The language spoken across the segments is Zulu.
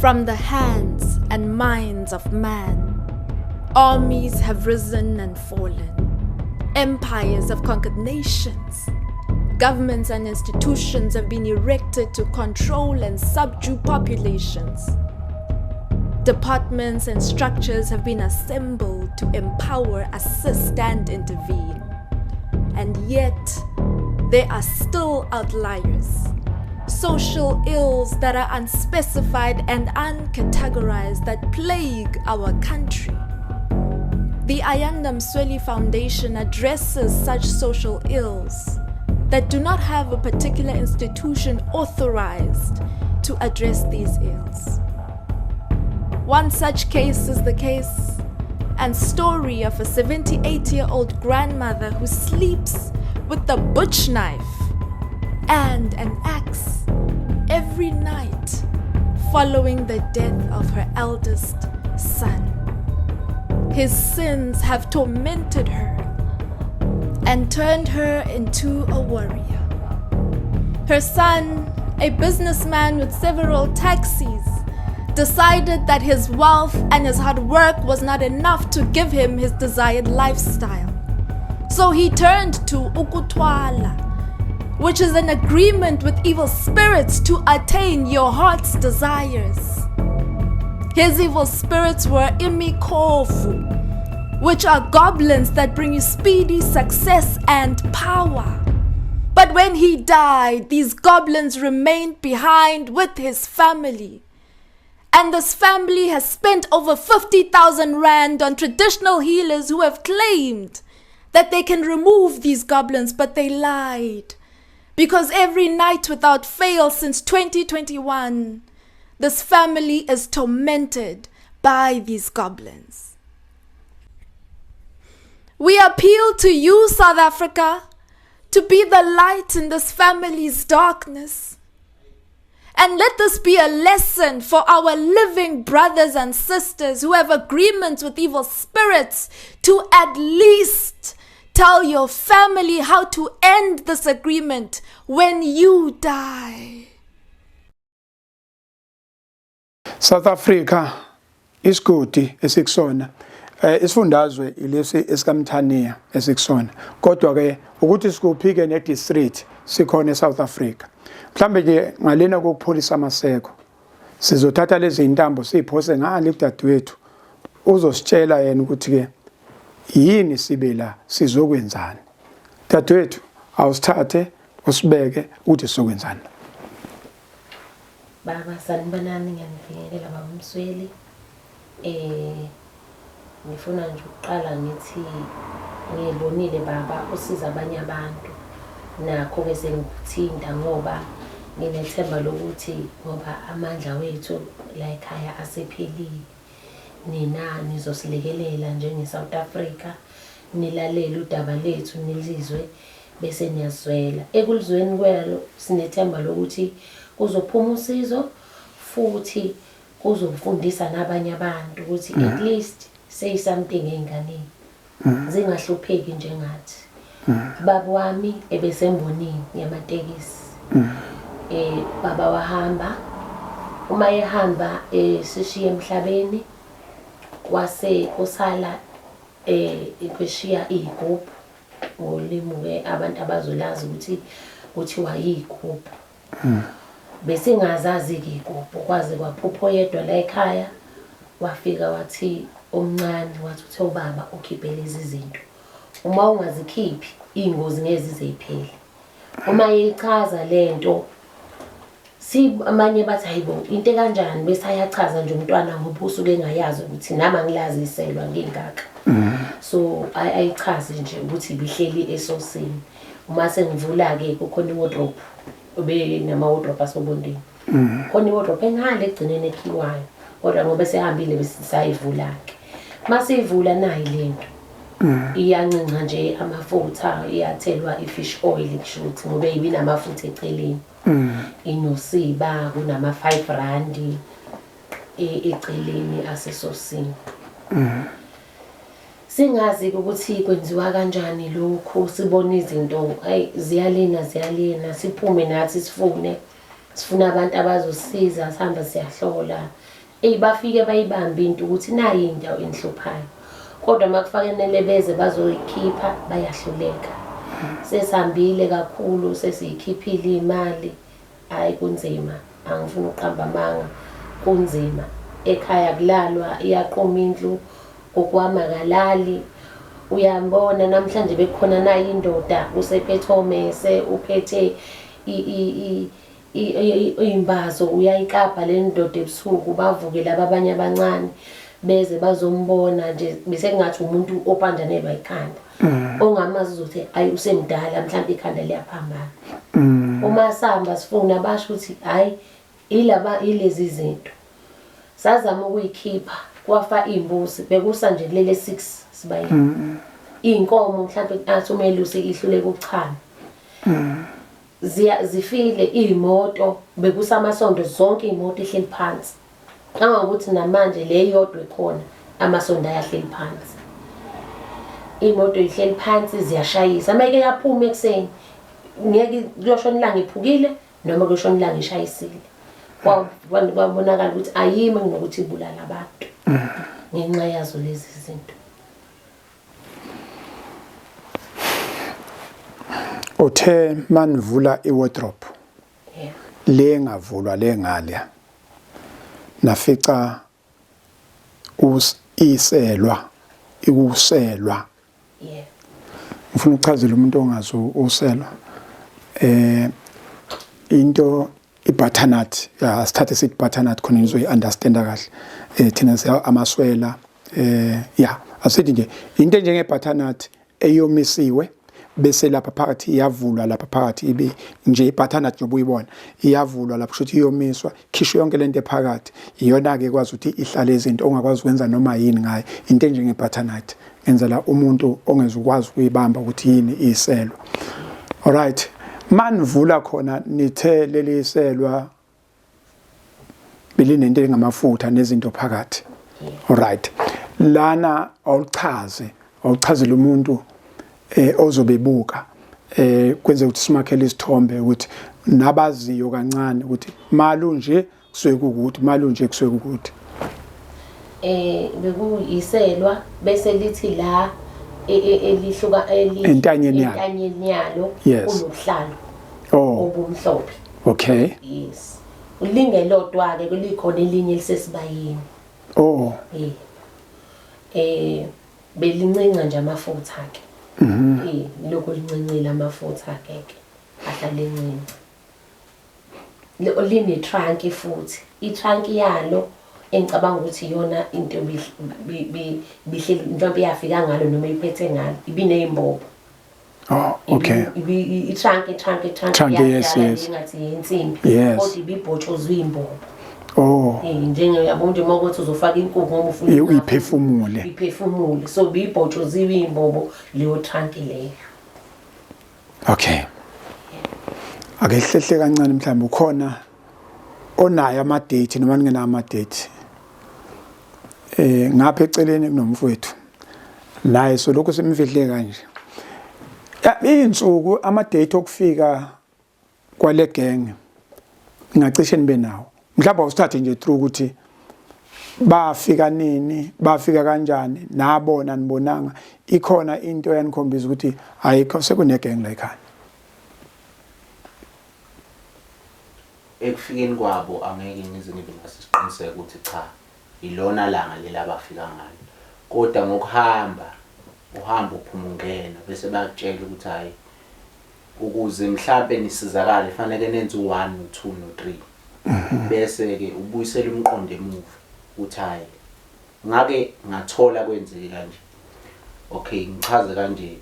From the hands and minds of man, armies have risen and fallen. Empires have conquered nations. Governments and institutions have been erected to control and subdue populations. Departments and structures have been assembled to empower, assist, and intervene. And yet, there are still outliers. Social ills that are unspecified and uncategorized that plague our country. The Ayanda Msweli Foundation addresses such social ills that do not have a particular institution authorized to address these ills. One such case is the case and story of a 78-year-old grandmother who sleeps with a butch knife and an axe every night following the death of her eldest son. His sins have tormented her and turned her into a warrior. Her son, a businessman with several taxis, decided that his wealth and his hard work was not enough to give him his desired lifestyle. So he turned to ukuthwala, which is an agreement with evil spirits to attain your heart's desires. His evil spirits were imikhovu, which are goblins that bring you speedy success and power. But when he died, these goblins remained behind with his family. And this family has spent over 50,000 rand on traditional healers who have claimed that they can remove these goblins, but they lied. Because every night without fail since 2021, this family is tormented by these goblins. We appeal to you, South Africa, to be the light in this family's darkness. And let this be a lesson for our living brothers and sisters who have agreements with evil spirits to at least tell your family how to end this agreement when you die. South Africa, isigodi esikusona, isifundazwe ilesi esikaMthaniya esikusona, kodwa ke ukuthi sikuphi ke ne district sikhona eSouth Africa. Mhlambe nje ngalena kokupholisa amaseko, sizothatha lezi intambo siziphose ngale kudadewethu, uzositshela yena ukuthi ke yini sibe la, sizokwenzani. Dadewethu, awusithathe usibeke ukuthi sizokwenzani. Baba, sanibonani, ngiyanibingelela, baba Msweli. Ngifuna nje ukuqala ngithi ngibonile, baba, usiza abanye abantu. Nakho ke sengikuthinta ngoba nginethemba lokuthi ngoba amandla wethu la ekhaya asephelile. Nina nizosilekelela njenge-South Africa, nilalele udaba lethu, nilizwe bese niyazwela. Ekulizweni kwalo sinethemba lokuthi kuzophuma usizo futhi kuzofundisa nabanye abantu ukuthi at least say something ey'nganeni zingahlupheki njengathi. Baba wami ebesembonini yamatekisi. Baba wahamba, uma ehamba sishiye emhlabeni, wase usala kweshiya iy'gubhu, ngolimi ke abantu abazolazi ukuthi kuthiwa iy'gubhu. Besingazazi-ke iy'gubhu kwaze kwaphupha oyedwa la ekhaya, wafika wathi omncane, wathi uthe ubaba ukhiphe lezi zinto, uma ungazikhiphi iy'ngozi ngeke zize yiphele. Uma eyichaza lento, si amanye bathi, "Hayibo, into ekanjani?" Bese ayachaza nje umntwana ngoba usuke engayazi ukuthi nami angilazi iselwa ngingaka. So ayichaze nje ukuthi ibihleli esosini. Uma sengivula-ke kukhona i-wardrobe, ube nama-wardrobe asobondeni, khona i-wardrobe engale ekugcineni ekhiwayo, kodwa ngoba esehambile besisayivula-ke. Masiyivula nayi lento iyancinca nje amafutha, iyathelwa i-fish oil, kusho ukuthi ngoba ibinamafutha eceleni, inosiba kunama-5 randi eceleni asesosini. Singazi ukuthi kwenziwa kanjani lokhu, sibone izinto, ayi, ziyalina ziyalina, siphume nathi sifune. Sifuna abantu abazosiza sihamba siyahlola. Eyi bafike bayibambe into ukuthi nayi into enhluphayo. Kodwa uma kufanele beze bazoyikhipha bayahluleka. Sesihambile kakhulu sesiyikhiphile iy'mali. Hhayi kunzima, angifuni ukuqamba amanga, kunzima. Ekhaya kulalwa, iyaqhuma indlu, gogo wami akalali. Uyambona namhlanje bekukhona nayi indoda usephethe omese, uphethe iy'mbazo uyayikabha le ndoda ebusuku bavuke laba abanye abancane beze bazombona nje bese kungathi umuntu opanjanelwa ikhanda mm. ongamazi uzothi ayi usemdala mhlawumbe ikhanda liyaphambana mm. uma sihamba sifuna basho ukuthi hayi ilaba ilezi zinto sazama ukuyikhipha kwafa iy'mbuzi bekusa nje kulele 6 sibayeni mm. iy'nkomo mhlawumbe athi umelusi ihluleka ukuchama Ziya zifile iy'moto bekusamasondo zonke iy'moto ihleli phansi. Kangangokuthi namanje le yodwa ekhona amasondo ayahleli phansi. Iy'moto yihleli phansi ziyashayisa. Uma ike yaphuma ekuseni ngeke kuyoshona ilanga iphukile noma kuyoshona ilanga ishayisile. Kwabonakala ukuthi ayimi kunokuthi ibulale abantu ngenxa yazo lezi zinto. Uthe manivula iwardrobe le ngavulwa le ngale nafica iselwa ikuselwa yeah ngifuna ukuchazela umuntu ongazi uselwa eh into i-butternut asithathe sithi butternut khona nizoyi-understanda kahle um thina siya amaswela eh ya asithi nje into enjenge butternut eyomisiwe bese lapha phakathi iyavulwa lapha phakathi ibe nje ibutternut njengoba uyibona iyavulwa lapho kusho iyomiswa khishwe yonke lento ephakathi iyona ke ekwazi ukuthi ihlale izinto ongakwazi ukwenza noma yini ngayo into enjenge butternut ngenzela umuntu ongezukwazi ukuyibamba ukuthi yini iselwa alright manivula khona nithe leli selwa belinento engamafutha nezinto phakathi alright lana awuchaze awuchazele umuntu eh ozobebuka eh kwenze ukuthi simakhele isithombe ukuthi nabaziyo kancane ukuthi malu nje kusuke kukuthi malunje kusuke kukuthi eh bekuyiselwa bese lithi la e, e, elihluka entanyeni yalo entanyeni yalo kunobuhlalo oh obumhlophe okay yes lingelodwa ke kulikhona elinye lisesibayeni oh eh eh belincinca nje amafutha ke mhm eh lokho lincencile amafutha ke ke ahlale encinca Line-trunk futhi. I-trunk yalo engicabanga ukuthi iyona into bihleli mhlawumbe yafika ngalo noma iphethe ngalo ibiney'mbobo. Oh, okay. I-trunk, i-trunk, i-trunk Trunk, yes, yes. Engathi yinsimbi. Yes. Kodwa ibibhotshozwe iy'mbobo. Oh. Eh njenge yabo nje uma ukuthi uzofaka inkukhu ngoba ufuna iphefumule. Iphefumule. So bibhotshoziwe iy'mbobo leyo trunk leyo. Okay. Ake hlehle kancane mhlawumbe ukhona onayo ama date noma ningenawo ama date. Eh ngapha eceleni kunomfowethu. Naye so lokho simfihle kanje. Izinsuku ama date okufika kwale gang ngacishe nibe nawo mhlawumbe awusithathe nje through ukuthi bafika nini bafika kanjani nabona nibonanga ikhona into yanikhombisa ukuthi ayikho sekune gang la ekhaya ekufikeni kwabo angeke ngize ngibe naso isiqiniseko ukuthi cha ilona langa leli abafika ngalo kodwa ngokuhamba uhamba uphuma ungena bese bayakutshela ukuthi hhayi ukuze mhlampe nisizakale faneke nenze u-1 no-2 no-3 bese-ke ubuyisela umqondo emuva ukuthi hhayi ngake ngathola kwenzeke kanje okay ngichaze kanje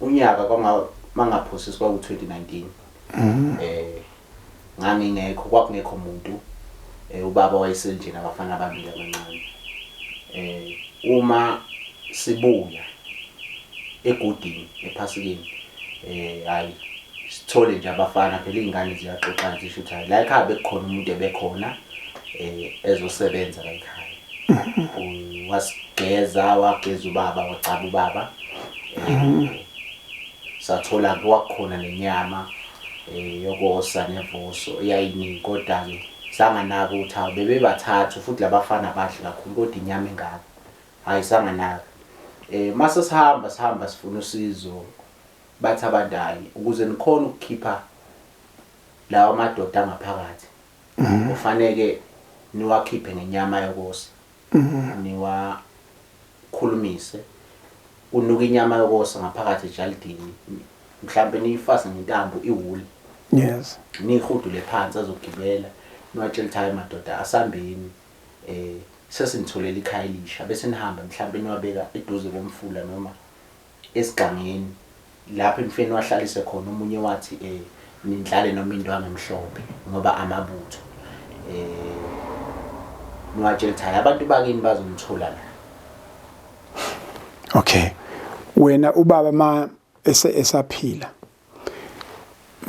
unyaka mangaphosisi kwaku-2019 eh ngangingekho kwakungekho muntu eh ubaba wayesenje nabafana ababili abancane eh uma sibuya egudini ephasikeni eh hayi sithole nje abafana phela izingane ziyaxoxana zisho ukuthi hayi la ekhaya bekukhona umuntu ebekhona eh ezosebenza la ekhaya wasigeza wageza ubaba wacaba ubaba eh sathola kwakukhona nenyama. eh yokosa nevoso eyayiningi kodwa-ke sanganaka ukuthi hawu bebebathathu futhi labafana bahle kakhulu kodwa inyama engaka hhayi sanganaka um mase sihamba sihamba sifuna usizo bathi abantu hhayi ukuze nikhone ukukhipha lawa madoda angaphakathi mhm. kufaneke niwakhiphe ngenyama yokosa mhm. niwakhulumise kunuka inyama yokosa ngaphakathi ejalidini mhlampe niyifase ngentambo iwuli yes niyihudule phansi azogibela niwatshela ukuthi hayi madoda asambeni eh sesinitholela ikhaya elisha bese nihamba mhlampe niwabeka eduze komfula noma esigangeni lapho emfeni wahlalise khona omunye wathi eh nindlale noma indwangu emhlophe ngoba amabutho eh niwatshela ukuthi hayi abantu bakini bazonithola la Okay wena ubaba ma ese esaphila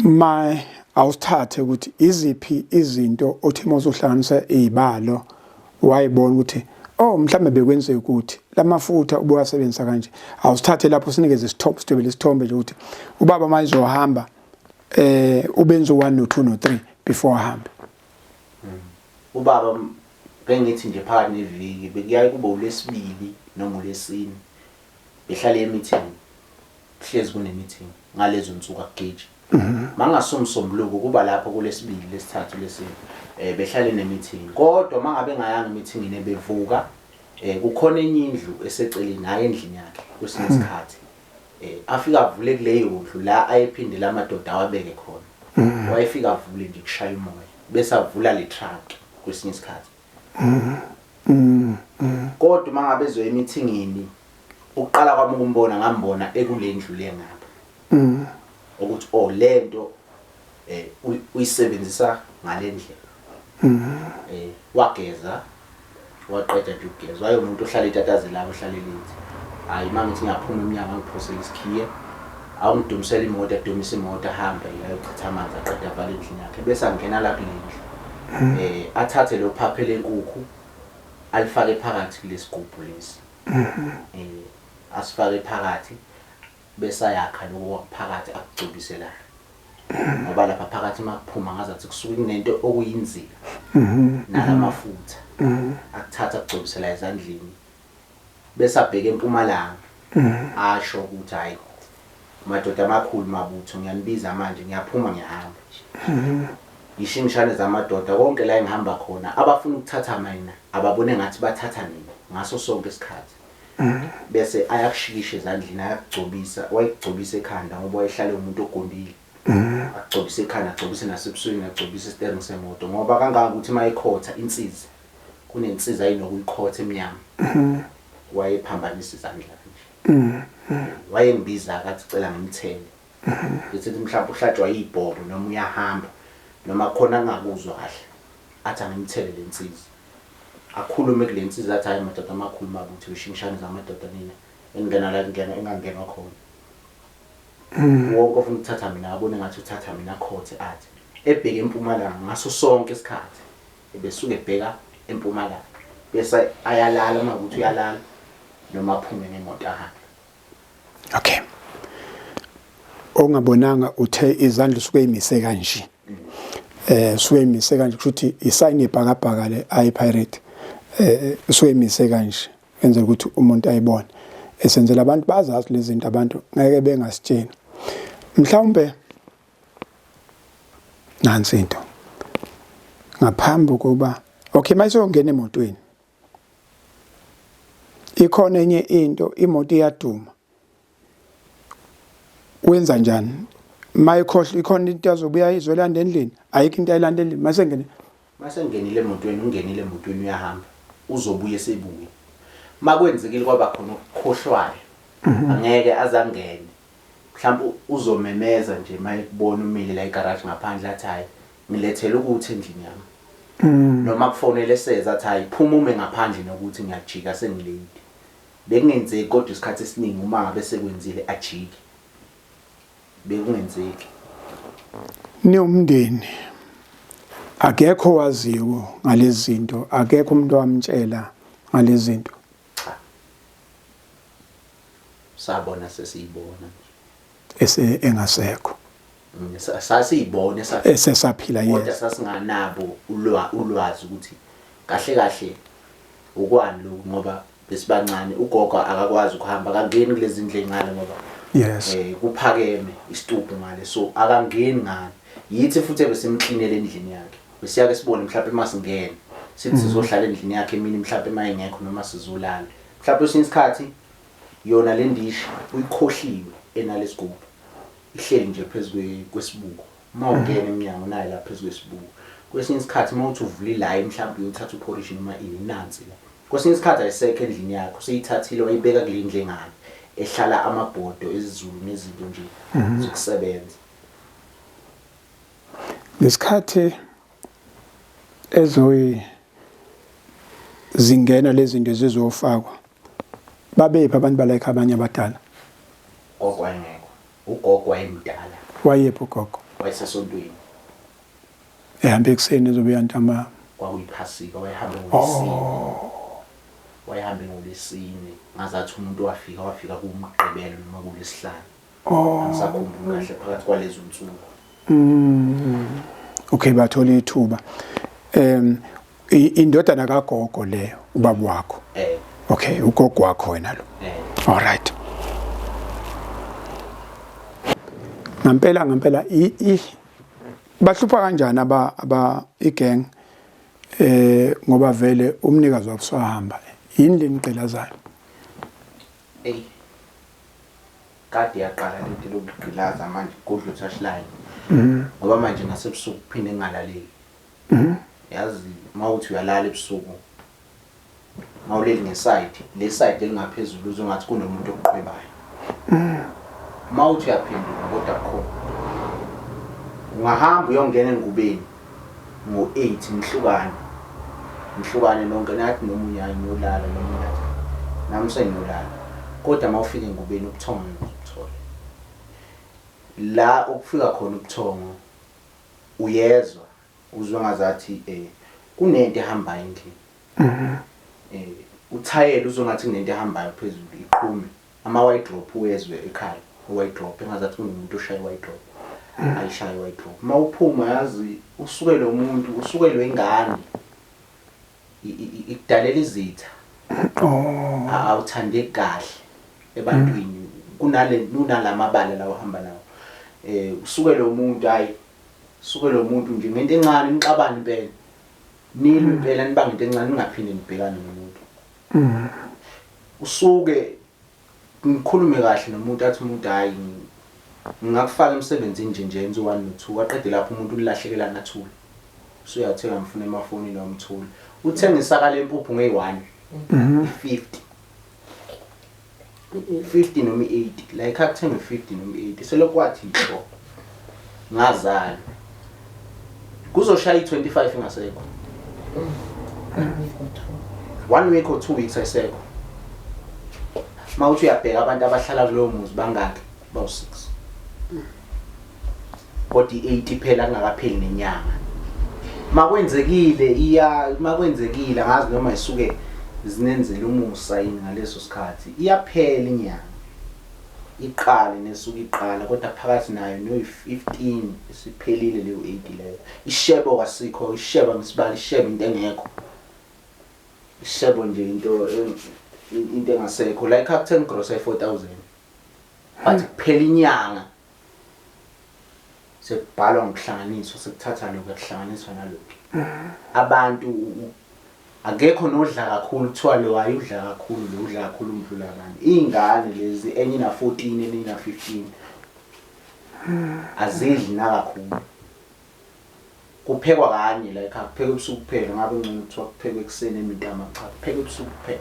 ma awusithathe ukuthi iziphi izinto othi uma uzohlanganisa izibalo wayibona ukuthi oh mhlambe bekwenzeka ukuthi lamafutha ubuwasebenzisa kanje awusithathe lapho sinikeze isithombe sidwebele isithombe nje ukuthi ubaba manje uzohamba eh ubenza u1 no2 no3 before ahambe hmm. ubaba bengithi nje phakathi neviki bekuyaye kube ulesibili noma ulesine behlale emeeting kuhlezi kune-meeting ngalezo nsuku akugeji mhm. mangasumsombuluko kuba lapho kulesibili lesithathu lesine eh behlale ne-meeting kodwa mangabe engayanga e-meetingini bevuka eh kukhona enye indlu eseceleni hayi endlini yakhe kwesinye mhm. isikhathi eh afika avule kuleyo ndlu la ayephinde lamadoda awabeke khona mhm. wayefika avule nje kushaya umoya bese avula le truck kwesinye isikhathi kodwa uma ngabe ezoya emithingini ukuqala kwami ukumbona ngambona ekulendlu le ngapha mm. ukuthi oh lento eh uyisebenzisa ngalendlela mm. eh wageza waqeda nje ukugeza wayemuntu ohlala etatazela ohlala elithi hayi uma ngithi ngiyaphuma emnyango angiphosele isikhiye awungidumisela imoto adumise imoto ahambe ayochitha amanzi aqeda avale endlini yakhe bese angena la kule ndlu um athathe lo phaphe lenkukhu alifake phakathi kulesigubhu lesi um asifake phakathi bese ayakha lokho phakathi akugcobise la ngoba lapha phakathi makuphuma ngazathi kusuke kunento okuyinzika mhm. nalamafutha mhm. akuthatha akugcobisela ezandleni bese abheke empumalanga mhm. asho ukuthi hayi madoda amakhulu mabutho ngiyanibiza manje ngiyaphuma ngiyahamba nje yishingishane zamadoda konke la engihamba khona abafuna ukuthatha mina ababone ngathi bathatha mina ngaso sonke isikhathi bese ayakushikisha ezandleni ayakugcobisa wayekugcobisa ekhanda ngoba wayehlale umuntu ogondile akugcobise ekhanda agcobise nasebusweni agcobise isiteringi semoto ngoba kangangokuthi uma ekhotha insizi kunensizi ayinokuyikhotha emnyama wayephambanisa izandla nje wayengibiza akathi cela ngimthele ngithi mhlawumbe uhlatshwa yibhobo noma uyahamba noma khona angakuzwa kahle athi angimthele le nsizi Akhulume kule nsizwa athi hhayi madoda amakhulu mabutho ishingishane zamadoda nina eningena la kungena engangenwa khona. Mm. Wonke ofuna ukuthatha mina abone ngathi uthatha mina khothe athi ebheke empumalanga ngaso sonke isikhathi ebesuke ebheka empumalanga bese ayalala uma ukuthi uyalala noma aphume ngemoto ahambe. Okay. Ongabonanga uthe izandla usuke imise kanje. Eh usuke imise kanje kusho ukuthi isign yebhakabhaka le ayi pirate. Eh usuke imise kanje enzela ukuthi umuntu ayibone. Esenzela abantu bazazi lezi zinto abantu ngeke bengasitsheni. Mhlawumbe nansi into. Ngaphambi kokuba okay mayisongena emotweni Ikhona enye into imoto iyaduma. Wenza njani? Mayikhohlwa ikhona into azobuya izolanda endlini. Ayikho into ayilanda endlini masengene. Masengenile emotweni ungenile emotweni uyahamba uzobuya esebuya. Makwenzekile kwaba khona okukhohlwayo mhm. angeke azangene. Mhlawumbe uzomemeza nje mayekubona umile la egarage ngaphandle athi hayi ngilethele ukuthi endlini yami. Mm. Noma kufonele eseza athi hayi phuma ume ngaphandle nokuthi ngiyajika sengilate. Bekungenzeki kodwa isikhathi esiningi uma ngabe sekwenzile ajike. Bekungenzeki. Niwumndeni akekho waziyo ngalezi zinto akekho umuntu owamtshela ngalezi zinto. Cha. Sabona sesiyibona nje. Ese engasekho. Sasiyibona esesaphila yes. Kodwa sasinganabo ulwazi ukuthi kahle kahle ukwani lokhu ngoba besibancane ugogo akakwazi ukuhamba akangeni kulezi ndlu ngale ngoba yes kuphakeme isitubhu ngale so akangeni ngale yithi futhi ebesimklinele endlini yakhe besiyake sibone mhlawumbe masingena sithi sizohlala endlini yakhe emini mhlawumbe mayengekho noma sizolala mhlawumbe kwesinye isikhathi yona le ndishi uyikhohliwe enalesigubhu ihleli nje phezu kwesibuko uma ungena emnyango naye la phezu kwesibuko kwesinye isikhathi uma uthi uvula ilayi mhlawumbe uyothatha uphorishi noma ini nansi la kwesinye isikhathi ayisekho endlini yakho useyithathile wayibeka kule ndlu engane ehlala amabhodo esiZulu nezinto nje zokusebenza. Ngesikhathi ezoyi zingena lezi zinto zizofakwa babephi abantu balayikha abanye abadala? Gogo wayengekho. Ugogo wayemdala. Wayephi ugogo? Wayesesontweni. Ehamba ekuseni ezobuya ntambama. Kwakuyiphasika wayehambe ngolwesine. Oh. Wayehambe ngolwesine ngazathi umuntu wafika wafika kuMgqibelo noma kulwesihlanu. Oh. Angisakhumbuli kahle phakathi kwalezo nsuku. Okay bathola ithuba. Indodana kagogo leyo ubaba wakho. Okay ugogo wakho wena lo. All right. Ngampela ngampela i bahlupha kanjani aba igang ngoba vele umnikazi wabo usahamba yini lenigqilazayo? Ey. Kade yaqala lento lokugqilaza manje kudla touchline. Ngoba manje ngasebusuku kuphinde ngingalaleli. Yazi mawuthi uyalala ebusuku mawuleli ngeside le side elingaphezulu uzongathi kunomuntu okuqhwebayo. Mawuthi uyaphenduka kodwa khona. Ungahamba uyongena engubeni ngo-8 nihlukane. Nihlukane nonke nathi nomunye hayi ngiyolala nomunye athi nami sengiyolala. Kodwa mawufika engubeni ubuthongo ngeke ubuthole. La okufika khona ubuthongo uyezwa uzwe ngazathi kunento ehambayo endlini. Uthayela uzwe ngathi kunento ehambayo phezulu iqhume. Ama-wardrobe uyezwe ekhaya, u-wardrobe engazathi kunomuntu oshaya i-wardrobe. Ayishaye i-wardrobe. Uma uphuma yazi usuke lo muntu usukelwe ingane. Ikudalela izitha. Oh. Awuthandeki kahle ebantwini. Kunale kunalamabala lawo ohamba nawo. Usuke lo muntu hayi usuke lo muntu nje ngento encane nixabane impela. Nilwe impela nibanga into encane ningaphinde nibhekane nomuntu. Usuke ngikhulume kahle nomuntu athi umuntu hayi ngingakufaka emsebenzini nje nje enze 1 no 2 aqede lapho umuntu ulahlekelana athule. Usuyathenga ngifuna emafonini wamthula. Uthenga isaka lempuphu ngeyi-1. I-50. 50 noma i-80 like akuthenga i-50 noma i-80 selokhu wathi nhlo ngazalwa kuzoshaya i-25 ingasekho. 1 week or 2 weeks ayisekho. Mawuthi uyabheka abantu abahlala kulowo muzi bangaki bawu-6. Kodwa i-80 phela kungakapheli nenyanga. Makwenzekile iya makwenzekile angazi noma isuke zinenzela umusa yini ngaleso sikhathi iyaphela inyanga. Iqale nesuke iqala kodwa phakathi nayo noyi-15 isiphelile leyo 80 leyo. Ishebo kasikho, ishebo ngisibala ishebo into engekho. Ishebo nje into engasekho like akuthenga grocery 4000. But kuphela inyanga sekubhalwa ngokuhlanganiswa sekuthatha lokhu kuhlanganiswa nalokhu. Abantu akekho nodla kakhulu kuthiwa lo hayi udla kakhulu lo udla kakhulu umdlula abantu. Izingane lezi enye ina 14 enye ina 15 azidli nakakhulu. Kuphekwa kanye la ekhaya kuphekwa ebusuku kuphela ngabe ngcono kuthiwa kuphekwa ekuseni emintama cha kuphekwa ebusuku kuphela.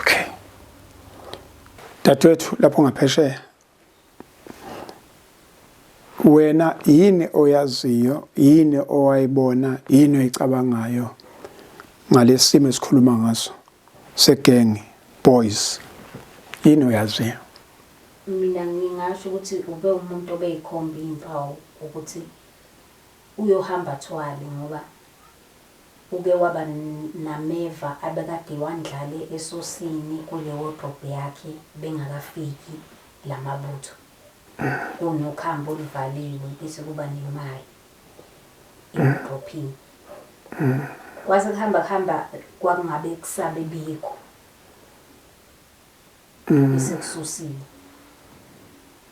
Okay. Dadewethu lapho ngaphesheya wena yini oyaziyo yini owayibona yini oyicabangayo ngalesimo esikhuluma ngaso segang boys yini oyaziyo? Mina ngingasho ukuthi ube umuntu obeyikhomba iy'mpawu ukuthi Uyohamba athwale ngoba uke waba nameva abekade ewandlale esosini kule wardrobe yakhe bengakafiki lamabutho. Kunokhambi oluvaliwe bese kuba nemali ewardrophini. Kwase kuhamba kuhamba kwakungabe kusabe bikho. Esekususiwe.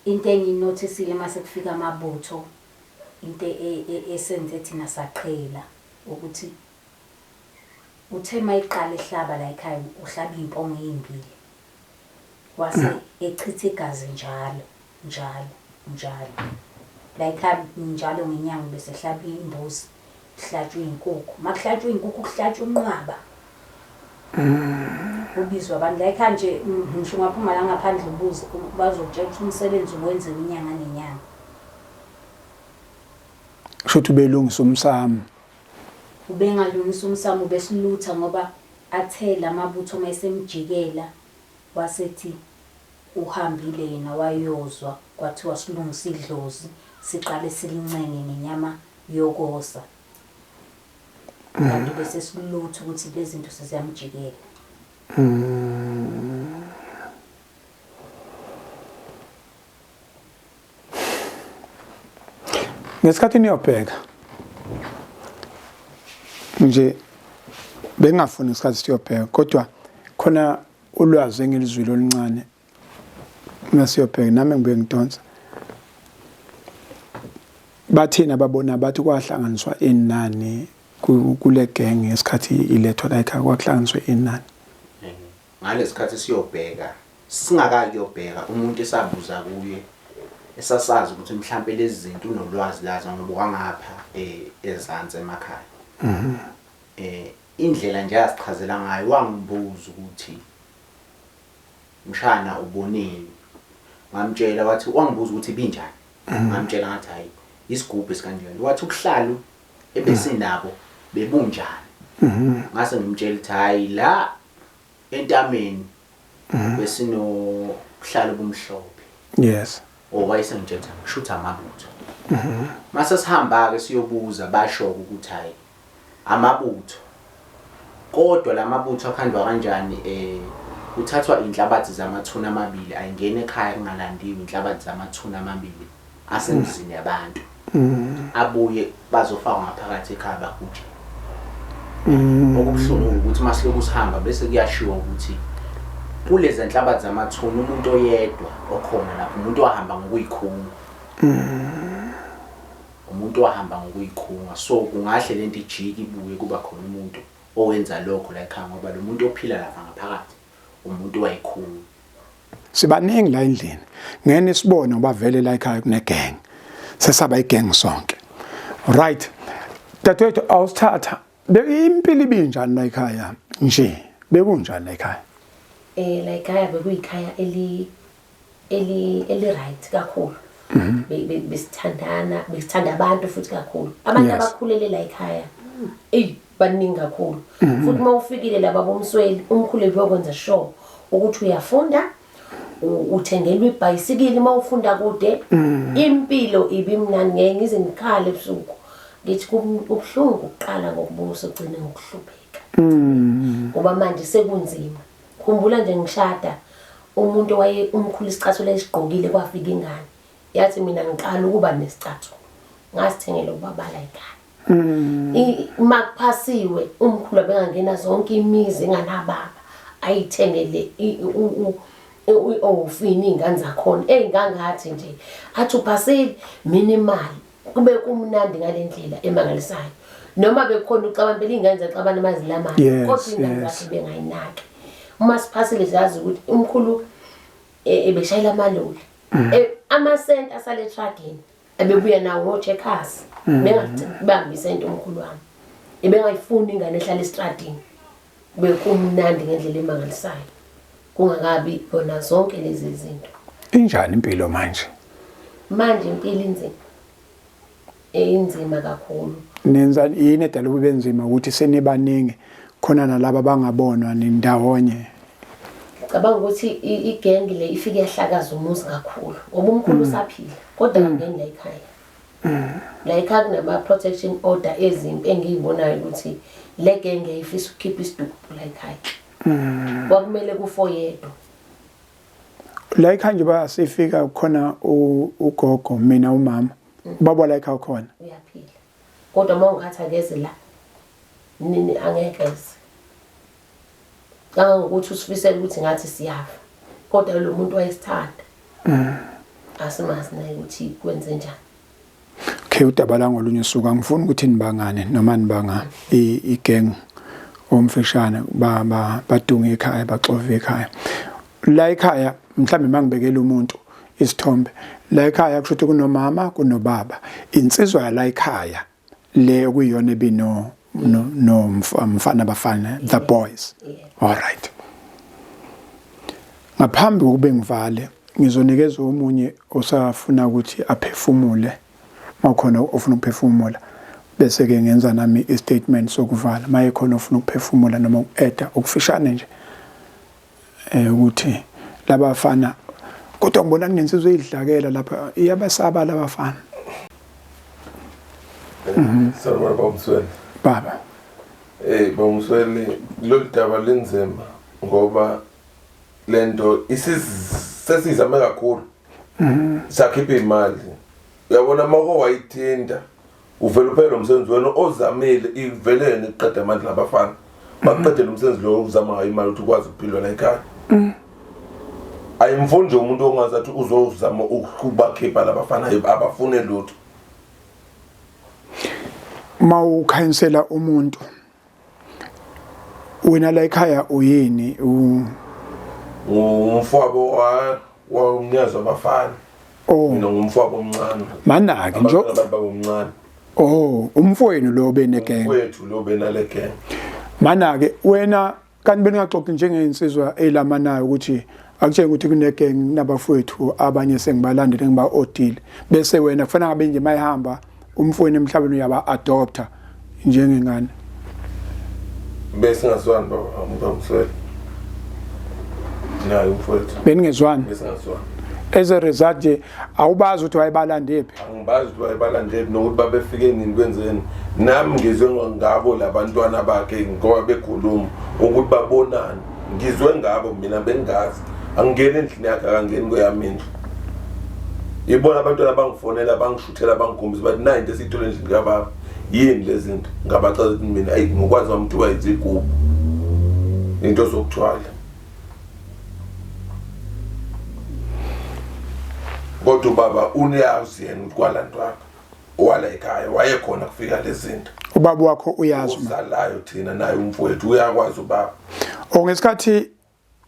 Into engiyinothisile mase kufika amabutho into e, e, esenze thina saqhela ukuthi uthe mayiqala ehlaba la ekhaya uhlaba iy'mpongo ey'mbili wase echitha igazi njalo njalo njalo la ekhaya njalo ngenyanga bese hlaba imbuzi kuhlatshwa iy'nkukhu uma kuhlatshwa iy'nkukhu kuhlatshwa unqwaba kubizwa abantu la ekhaya nje ngisho ungaphuma la ngaphandle ubuze bazokutshela ukuthi umsebenzi uwenziwa inyanga nenyanga Kusho ukuthi ubelungisa umsamo. Ubengalungisa umsamo ubesilutha ngoba athe lamabutho uma esemjikela wasethi uhambile yena wayozwa kwathiwa silungise idlozi siqale silincenge ngenyama yokosa. Kanti bese silutha ukuthi lezi zinto seziyamjikela. Ngesikhathi niyobheka nje bengingafuni isikhathi siyobheka kodwa khona ulwazi engilizwile oluncane uma siyobheka nami ngibuye ngidonsa bathini ababona bathi kwahlanganiswa inani kule gang ngesikhathi ilethwa la ekhaya kwakuhlanganiswe inani Ngalesikhathi siyobheka, singakayi kuyobheka, umuntu esabuza kuye esasazi ukuthi mhlampe lezi zinto unolwazi lazo ngoba wangapha eh, ezansi emakhaya. Eh indlela nje asichazela ngayo wangibuza ukuthi mshana uboneni. Ngamtshela wathi wangibuza ukuthi ibinjani. Ngamtshela ngathi hayi isigubhu esikanjani. Wathi ubuhlalu ebesinabo bebunjani. Ngase ngimtshela ukuthi hayi la entameni besinobuhlalu obumhlophe. Yes. Owayesengitshela ukuthi ngishutha amabutho. Mase sihamba ke siyobuza basho ukuthi hayi amabutho. Kodwa lamabutho akhandwa kanjani eh kuthathwa inhlabathi zamathuna amabili ayingena ekhaya kungalandiwe inhlabathi zamathuna amabili asemzini yabantu. Abuye bazofakwa ngaphakathi ekhaya baguje. Okubuhlungu ukuthi masiloku sihamba bese kuyashiwo ukuthi kulezi nhlabathi zamathuna umuntu oyedwa okhona lapho umuntu wahamba ngokuyikhunga. Umuntu wahamba ngokuyikhunga so kungahle lento ijike ibuye kuba khona umuntu owenza lokho la ekhaya ngoba lo muntu ophila lapha ngaphakathi umuntu wayikhunga. Sibaningi la endlini. Ngeke sibone ngoba vele la ekhaya kune gang. Sesaba igang sonke. Right. Dadewethu awusithatha impilo ibinjani la ekhaya nje? Bekunjani la ekhaya? Eh la ekhaya bekuyikhaya eli eli eli right kakhulu. Besithandana, besithanda abantu futhi kakhulu. Abantu abakhulele la ekhaya. Ey baningi kakhulu. Futhi uma ufikile laba bomsweli umkhulu ebeyokwenza sure ukuthi uyafunda uthengelwa ibhayisikili uma ufunda kude. Impilo ibimnandi ngeke ngize ngikhale ebusuku. Ngithi kubuhlungu ukuqala ngokubusa ugcine ngokuhlupheka. Ngoba manje sekunzima. Khumbula nje ngishada umuntu owaye umkhulu isicathulo esigqokile kwafika ingane yathi mina ngiqala ukuba nesicathulo ngasithengela ubaba la ekhaya. Uma kuphasiwe umkhulu abengangena zonke imizi enganababa ayithengele ofini iy'ngane zakhona ey'ngangathi nje athi uphasile mina imali kube kumnandi ngale ndlela emangalisayo noma bekukhona ucabana phela iy'ngane ziyacabana uma zilamana kodwa iy'ngane zakhe bengayinaki uma siphasile siyazi ukuthi umkhulu ebeshayela amaloli amasenti asale etruckini ebebuya nawo ngo-checkers bengabambi isenti umkhulu wami ebengayifuni ingane ehlala estradini bekumnandi ngendlela emangalisayo kungakabi yona zonke lezi zinto. Injani impilo manje? Manje impilo inzima. Inzima kakhulu. Nenza yini edala kube nzima ukuthi senibaningi khona nalaba abangabonwa nindawonye? Ngicabanga ukuthi igengi le ifike yahlakaza umuzi kakhulu ngoba umkhulu usaphila kodwa akangeni la ekhaya. La ekhaya kunama protection order ezimpi engiyibonayo ukuthi le genge ifisa ukukhipha isidumbu la ekhaya. Kwakumele kufo yedwa. La ekhaya nje basifika khona ugogo mina umama. Ubaba la ekhaya khona. Uyaphila. Kodwa uma ungathi akeze la nini angeke eze. Kangangokuthi usifisela ukuthi ngathi siyafa. Kodwa lo muntu wayesithanda. Asimazi naye ukuthi kwenze njani. Okay udaba la ngolunye usuku angifuni ukuthi nibangane noma nibanga i-gang omfishane ba badunga ekhaya baxove ekhaya. La ekhaya mhlambe mangibekela umuntu isithombe la ekhaya kusho ukuthi kunomama kunobaba insizwa yala ekhaya le okuyiyona ebino no no mfana bafana the boys. All right, ngaphambi kokube ngivale ngizonikeza omunye osafuna ukuthi aphefumule mawukhona ofuna ukuphefumula bese ke ngenza nami i-statement sokuvala maye khona ofuna ukuphefumula noma uku-eda okufishane nje ukuthi labafana kodwa ngibona kunensizwa eyidlakela lapha iyabasaba labafana. Sanibona baba Msweli. Baba. Baba Msweli, lolu daba linzima ngoba lento sesizame kakhulu. Sakhipha imali. Uyabona mako wayithinta uvela uphele umsebenzi wena ozamile ivelene iqeda amandla abafana. Baqedele umsebenzi lo uzama ngayo imali ukuthi ukwazi ukuphilwa la ekhaya. Ayimfuni nje umuntu ongazathi uzozama ukubakhipha labafana abafune lutho. Mawukhansela umuntu wena la ekhaya uyini? Ngumfowabo wamnyazi abafana. Oh. Mina ngumfowabo omncane. Manake nje abantu omncane. Oh, umfowenu lo benegeng. Umfowethu lo benale gang. Manake wena kanti beningaxoxi njengensizwa elamanayo ukuthi akutshela ukuthi kunegeng nabafowethu abanye sengibalandele ngiba-odile bese wena kufanele ngabe nje mayihamba umfowenu emhlabeni uyaba adopter njengengane. Bese ngazwani baba Msweli. Naye umfowethu. Beningezwani. Bese ngazwani. As a result nje awubazi ukuthi wayebalandephi. Angibazi ukuthi wayebalandephi nokuthi babefike nini kwenzeni. Nami ngizwe ngabo labantwana bakhe ngoba bekhuluma ukuthi babonani. Ngizwe ngabo mina bengazi. Angingeni endlini yakhe akangeni kweyami indlu. Ibona abantwana bangifonela bangishuthela bangikhombisa bathi nayi into esiyithole endlini kababa. Yini lezi zinto? Ngabachaza ukuthi mina ayi ngokwazi wami kuthiwa izigubhu. Into zokuthwala. Kodwa ubaba uyazi yena ukuthi kwalandwapha wala ekhaya wayekhona kufika lezi zinto. Ubaba wakho uyazi uzalayo thina naye umfowethu uyakwazi ubaba. Oh, ngesikhathi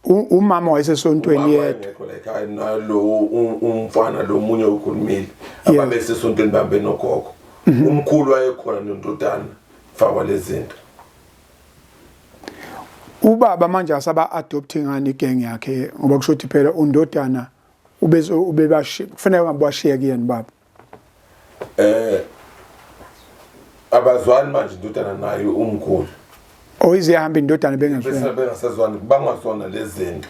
umama wayesesontweni yedwa. Yedwa la ekhaya nalo umfana lo munye ukhulumile ababesesontweni bambe nogogo. Umkhulu wayekhona nondodana fakwa lezi zinto. Ubaba manje asaba adopt ngani igeng yakhe ngoba kusho ukuthi phela undodana ubebashi kufanele ngabe washiya kuyena baba. Abazwani manje indodana naye umkhulu. Oh, izihamba indodana bengezwani. Bengasazwani bangazona lezi zinto.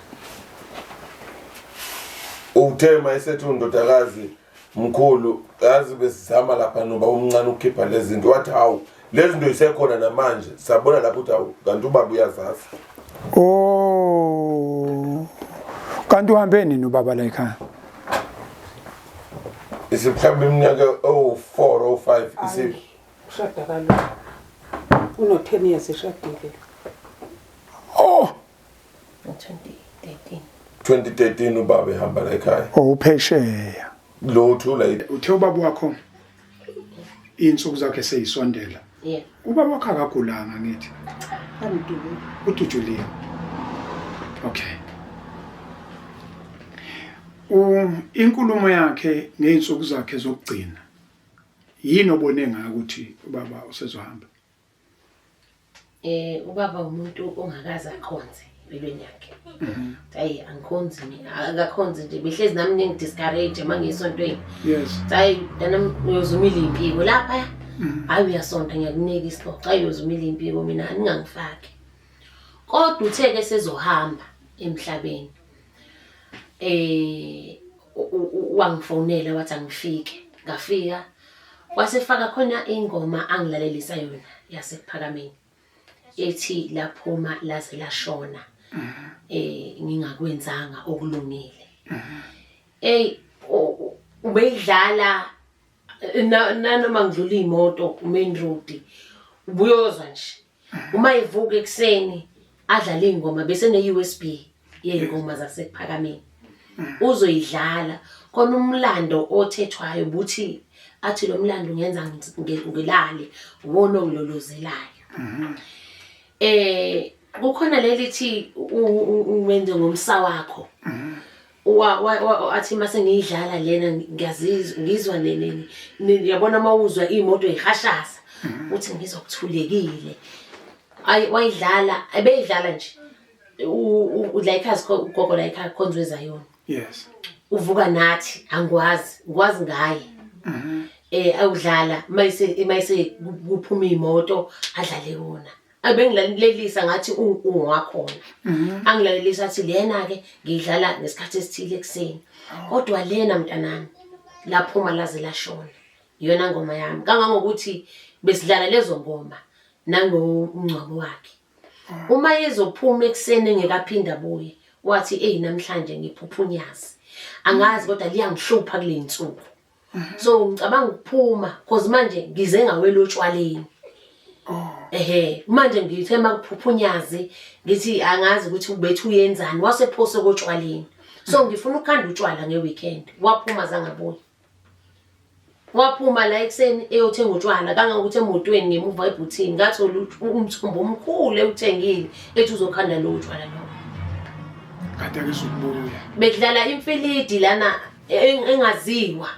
Uthe mayesethi undodakazi mkhulu yazi besizama lapha noba umncane ukukhipha lezi zinto wathi hawu lezi zinto isekhona namanje sabona lapho ukuthi hawu kanti ubaba uyazazi. Oh, kanti uhambe nini ubaba la ekhaya? Isimhlawumbe iminyaka owu-4 owu-5 isi ushada kalula uno 10 years eshadile. Oh, 2013. 2013 ubaba ehamba la ekhaya. Oh, uphesheya. Lo uthula uthe ubaba wakho insuku zakhe seyisondela. Yeah. Ubaba wakho akagulanga ngithi. Amdubule. Udujuliwe. Okay. Inkulumo yakhe ngeinsuku zakhe zokugcina. Yini obone ngayo ukuthi ubaba usezohamba? Ubaba umuntu ongakaze akhonze empilweni yakhe. Hayi angikhonzi mina, akakhonzi nje behlezi nami ningidiscourage mangiyisontweni. Yes. Hayi mntana uyozumila impiko lapha. Hayi uyasonta ngiyakunika isicoco. Hayi uyozumila impiko mina ningangifaki. Kodwa uthe ke sezohamba emhlabeni. Wangifonela wathi angifike. Ngafika. Wasefaka khona ingoma angilalelisa yona yaseKuphakameni ethi laphuma laze lashona ngingakwenzanga okulungile. Ey ubeyidlala nanoma ngidlula imoto main road ubuyozwa nje uma evuka ekuseni adlale ingoma bese ne USB yey'ngoma zaseKuphakameni uzoyidlala khona umlando othethwayo buthi athi lo mlando ungenza ngilale uwona ongilolozelayo. Kukhona leli thi uwenze ngomsa wakho. Athi mase ngiyidlala lena ngiyazizwa ngizwa nene yabona mawuzwa imoto ihashaza uthi ngizwa kuthulekile. Ayi wayidlala ebeyidlala nje la ekhaya ugogo la ekhaya khonzwe Zayoni. Yes. Uvuka nathi angikwazi ngikwazi ngaye. Awudlala mayise kuphuma imoto adlale wona. Abengilalelisa ngathi ungowakhona. Angilalelisa athi lena ke ngidlala ngesikhathi esithile ekseni. Kodwa lena mntanami laphuma laze lashona. Iyona ngoma yami kangangokuthi besidlala lezo ngoma nangomngcwabo wakhe. Uma ezophuma ekseni engekaphinda abuye wathi hey namhlanje ngiphupha unyazi. Angazi kodwa liyangihlupha kule insuku. So ngicabanga ukuphuma because manje ngize ngawela otshwaleni. Ehhe manje ngithe makuphupha unyazi ngithi angazi ukuthi ubethu uyenzani wasephose kotshwaleni. So ngifuna ukukhanda utshwala ngeweekend. Waphuma zangabuya. Waphuma la ekuseni eyothenga utshwala kangangokuthi emotweni ngemuva ebhuthini ngathola umthombo omkhulu ewuthengile ethi uzokhanda lowo tshwala lowo. Kade akezukubuya. Bekudlala imfilidi lana engaziwa.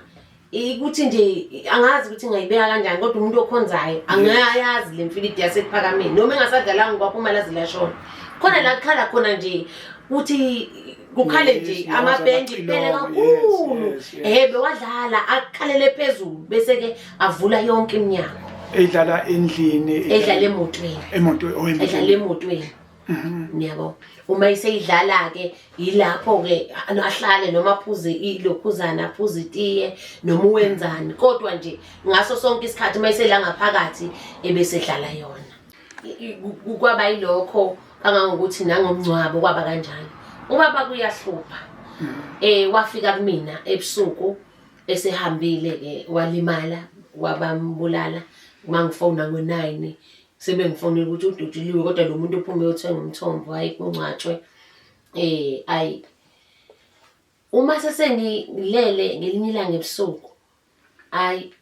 Ukuthi nje angazi ukuthi ngayibeka kanjani kodwa umuntu okhonzayo angayazi le mfilidi yaseKuphakameni noma engasadlalanga kwaphuma laze lashona. Khona la kukhala khona nje uthi kukhale nje amabhendi kuphele kakhulu. Bewadlala akhalele phezulu bese ke avula yonke iminyango. Edlala endlini, edlala emotweni. Emotweni, oh, emotweni. Edlala emotweni. Niyabo. Uma iseyidlala ke yilapho ke ahlale noma aphuze ilokhuzana aphuze itiye noma uwenzani kodwa nje ngaso sonke isikhathi uma isela ngaphakathi ebesedlala yona. Kwaba yilokho kangangokuthi nangomngcwabo kwaba kanjalo. Ubaba kuyahlupha. Wafika kumina ebusuku esehambile ke walimala wabambulala mangifona ngo9 sebengifonela ukuthi udutshuliwe kodwa lo muntu uphume uyothenga umthombo hayi kungcwatshwe. Ayi uma sesengilele ngelinye ilanga ebusuku ayi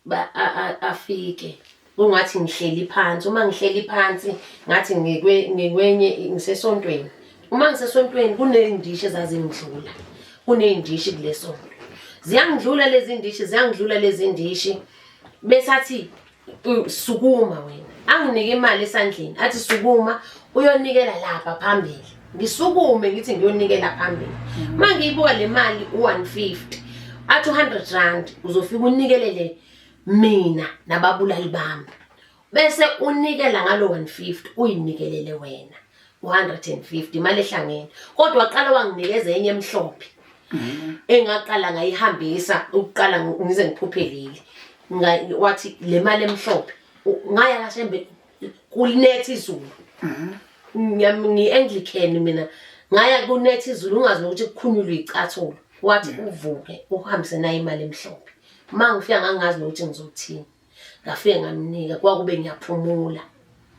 afike kungathi ngihleli phansi. Uma ngihleli phansi ngathi ngikwenye ngisesontweni. Uma ngisesontweni kuney'ndishi ezazingidlula, kuney'ndishi kule sonto ziyangidlula lezi ndishi, ziyangidlula lezi ndishi besathi sukuma wena, anginike imali esandleni athi sukuma uyonikela lapha phambili. Ngisukume ngithi ngiyonikela phambili, uma ngiyibuka le mali u-150 athi u-100 rand uzofika unikelele mina nababulali bami, bese unikela ngalo 150 uyinikelele wena u-150 imali ehlangene. Kodwa waqala wanginikeza enye emhlophe engaqala ngayihambisa ukuqala ngize ngiphuphelile. Wathi le mali emhlophe ngaya kaShembe kulinetha izulu. Ngi-Anglican mina, ngaya kunetha izulu ungazi nokuthi kukhunyulwe icathulo. Wathi uvuke uhambise nayo imali emhlophe. Uma ngifika ngangazi nokuthi ngizothini. Ngafike ngamnika kwakube ngiyaphumula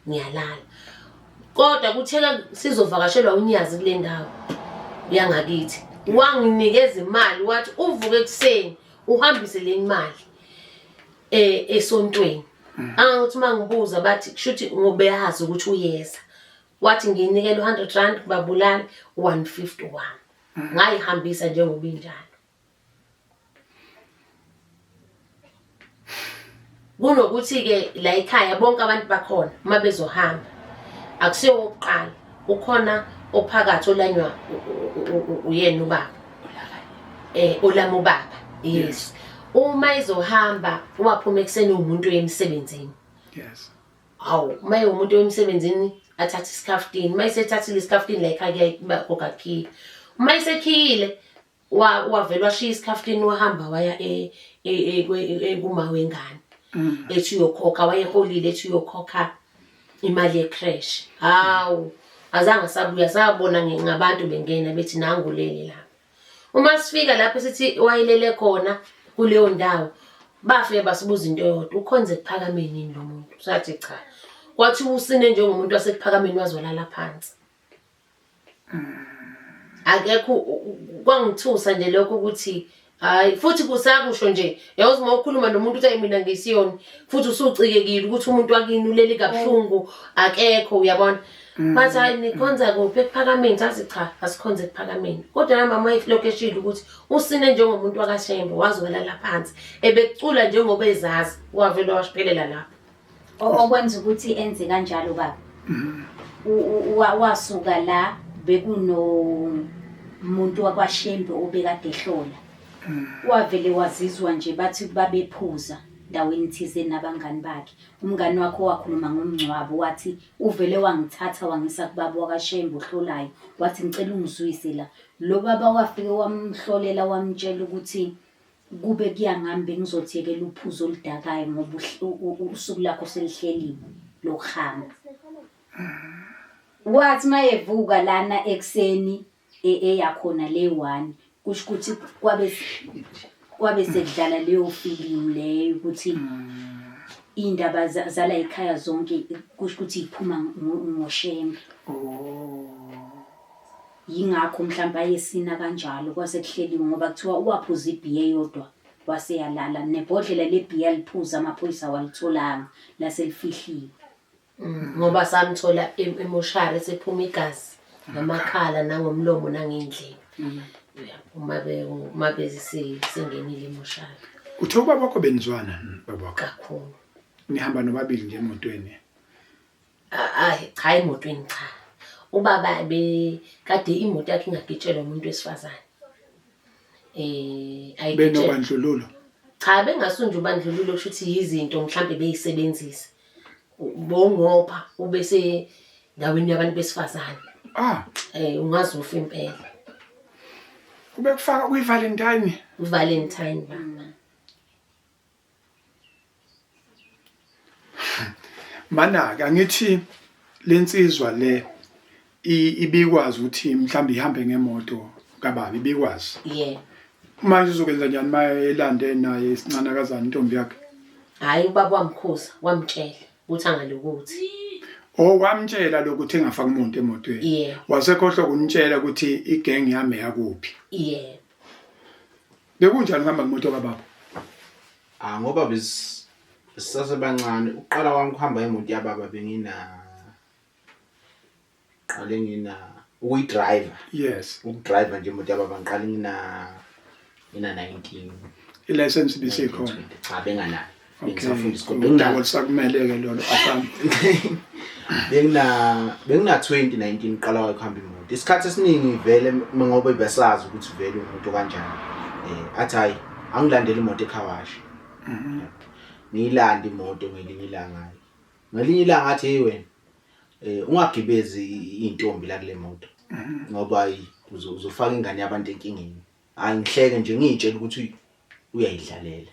ngiyalala. Kodwa kutheka sizovakashelwa unyazi kule ndawo yangakithi. Wanginikeza imali wathi uvuke ekuseni uhambise le mali esontweni. Angathi uma ngibuza bathi kushuthi ngobeyazi ukuthi uyeza. Wathi nginikele u100 rand kubabulali u150 wami. Ngayihambisa njengoba injalo. Kunokuthi ke la ekhaya bonke abantu bakhona uma bezohamba akusiyo okokuqala, ukhona ophakathi olanywa uyena ubaba olama ubaba. Yes. Uma ezohamba waphuma ekuseni umuntu emsebenzini. Yes. Hawu, uma umuntu emsebenzini athathe isikhaftini, uma esethathile isikhaftini la ekhaya kuyagoga khiye. Uma esekhiyile wavela washiya isikhaftini wahamba waya kuma wengane. Ethi uyokhokha wayeholile ethi uyokhokha imali ye-creche. Hawu azange sabuya sabona ngabantu bengena bethi nangu leli lapha. Uma sifika lapho sithi wayelele khona kuleyo ndawo bafike basibuza into eyodwa ukhonze ekuphakameni yini lo muntu sathi cha kwathi usine njengomuntu wasekuphakameni wazolala phansi akekho kwangithusa nje lokho ukuthi hayi futhi kusakusho nje yazi uma ukhuluma nomuntu uthi mina ngisiyoni futhi usucikekile ukuthi umuntu wakini uleli kabuhlungu akekho uyabona mm. bathi hayi nikhonza kuphi ekuphakameni sathi cha asikhonze ekuphakameni kodwa nami mama wayelokhu eshilo ukuthi usine njengomuntu wakashembe wazolala phansi ebecula njengoba ezazi wavele washiphelela lapho Okwenza ukuthi enze kanjalo baba wasuka la bekuno muntu wakwaShembe obekade ehlola wavele wazizwa nje bathi babephuza ndaweni thize nabangani bakhe umngani wakhe wakhuluma ngomngcwabo wathi uvele wangithatha wangisa kubaba wakwaShembe ohlolayo wathi ngicela ungizwise la lo baba wafike wamhlolela wamtshela ukuthi Kube kuya ngami bengizothi yekela uphuzo oludakayo ngoba usuku lakho selihleliwe lokuhamba. Wathi mayevuka lana ekuseni e, eyakhona le one kusho ukuthi kwabe kwabe sekudlala leyo filimu leyo ukuthi iy'ndaba zala ekhaya zonke kusho ukuthi iphuma ngoshembe. Oh. Yingakho mhlampe ayesina kanjalo kwase kuhleliwe ngoba kuthiwa waphuza ibhiya eyodwa wase yalala nebhodlela lebhiya aliphuza amaphoyisa awalitholanga lase lifihliwe. Mm, ngoba samthola emoshari sephuma igazi ngamakhala nangomlomo nangey'ndlebe mm. uma uma besengenile emoshari. Uthe ubaba wakho benizwana baba wakho? Kakhulu. Nihamba nobabili nje emotweni? Ayi cha emotweni cha. Ubaba be kade imoto yakhe ingagitshelwa umuntu wesifazane. Eh ayigitshelwa. Benobandlululo. Cha bengasunje ubandlululo kusho ukuthi yizinto mhlambe beyisebenzisa. Bongopha ubese ndaweni yabantu besifazane. Ah. Eh ungaze ufe impela. Ubekufaka kwi Valentine. Valentine baba. Mana-ke angithi lensizwa le ibikwazi ukuthi mhlawumbe ihambe ngemoto kababa ibikwazi. Yeah. Manje uzokwenza njani uma elande naye isincanakazana intombi yakhe? Hhayi ubaba wamkhuza wamtshela ukuthi angalokuthi. Oh wamtshela lokuthi engafaki umuntu emotweni. Yeah. Wasekhohlwa ukunitshela ukuthi igeng yami yakuphi. Yeah. Bekunjani ukuhamba ngemoto kababa? Ah ngoba bes sisasebancane ukuqala kwami ukuhamba ngemoto yababa bengina qale ngina ukuyidriver. Yes. Ukudriver nje imoto yababa ngiqale ngina ngina 19. I-license ibisikhona. Cha benganayo. Okay. Bengisafunda isikole. Udaba olusakumele-ke lolo afana. Bengina bengina 2019 qala ukuhamba imoto. Isikhathi esiningi vele ngoba besazi ukuthi vele umuntu kanjani. Eh athi hayi angilandele imoto ekhawashi. Mhm. Ngiyilanda imoto ngelinye ilanga. Ngelinye ilanga athi hey wena eh ungagibezi intombi la kule moto. Mhm. Ngoba uzofaka ingane yabantu enkingeni. Hayi ngihleke nje ngiyitshela ukuthi uyayidlalela.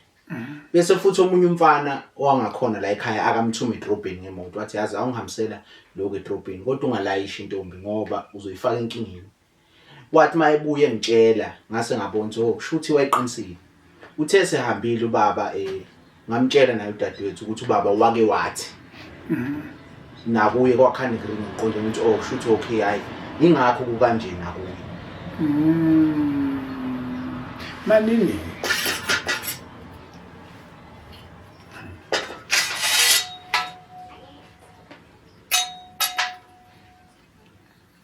Bese futhi omunye umfana owangakhona la ekhaya akamthuma edrobheni ngemoto wathi yazi awungihambisela lokhu edrobheni kodwa ungalayishi intombi ngoba uzoyifaka enkingeni. Wathi mayebuye engitshela ngase ngabona ukuthi oh shuthi wayeqinisile. Uthe sehambile ubaba eh ngamtshela naye udadewethu ukuthi ubaba wake wathi nakuye kwakhanda green ngiqonde ukuthi oh shuthi okay hayi ingakho kukanje nakuye mm. manini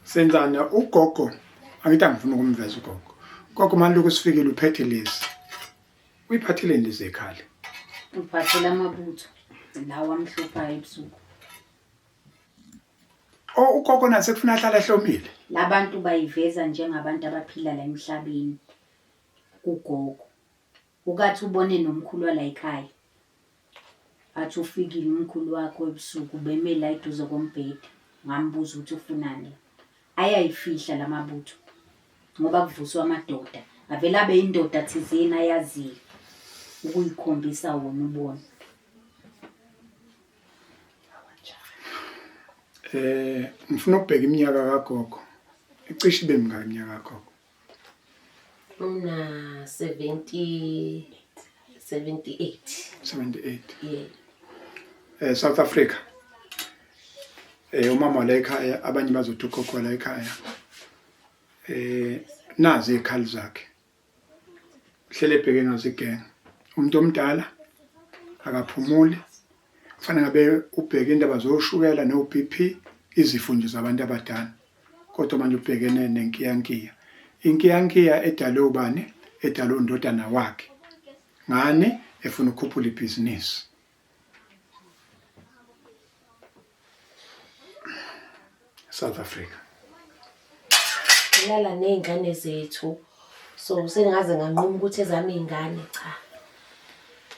senzani ugogo angithi angifuni ukumveza ugogo gogo manje lokhu sifikile uphethe lezi Uyiphatheleni lezi ekhali? Uphathela amabutho lawa amhluphayo ebusuku. Oh ugogo nase kufuna ahlale ehlomile. Labantu bayiveza njengabantu abaphila la emhlabeni kugogo. Ukathi ubone nomkhulu wala ekhaya. Athi ufikile umkhulu wakho ebusuku beme la eduze kombhede. Ngambuza ukuthi ufunani la. Ayayifihla lamabutho ngoba kuvuswa amadoda avele abe indoda thizeni ayaziyo ukuyikhombisa wona ubona. Eh ngifuna ukubheka iminyaka kagogo. Icishe ibe mingaki iminyaka kagogo? Una 70 78. 78. Yeah. Eh South Africa. Eh umama la ekhaya abanye bazothi ugogo la ekhaya. Eh nazi izikhali zakhe. Hlele ebheke ngazo igenge. Umuntu omdala akaphumuli. Kufanele ngabe ubheke indaba zoshukela no-BP izifo nje zabantu abadala. Kodwa manje ubhekene nenkiyankiya. Inkiyankiya edalwe ubani? Edalwe undodana wakhe. Ngani? Efuna ukukhuphula ibhizinisi. South Africa. Ngilala nezingane zethu. So sengaze nganquma ukuthi ezami izingane cha.